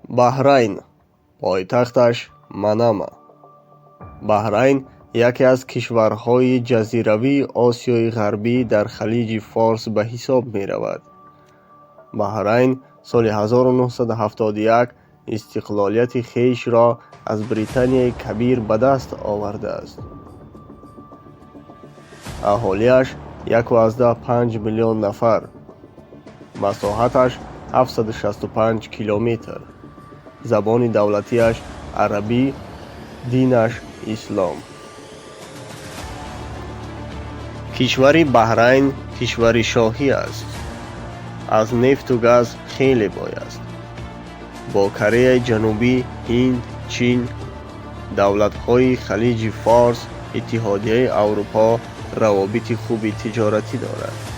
Баҳрайн, пойтахташ Манама. Баҳрайн яке аз кишварҳои ҷазиравии Осиёи Ғарбӣ дар Халиҷи Форс ба ҳисоб меравад. Баҳрайн соли 1971 истиқлолияти хешро аз Британияи Кабир ба даст овардааст. Аҳолиаш 1,5 миллион нафар, масоҳаташ 765 километр, забони давлатиаш арабӣ, динаш ислом. Кишвари Баҳрайн кишвари шоҳӣ аст. Аз нефту газ хеле бой аст. Бо Кореяи Ҷанубӣ, Ҳинд, Чин, давлатҳои Халиҷи Форс, Иттиҳодияи Аврупо равобити хуби тиҷоратӣ дорад.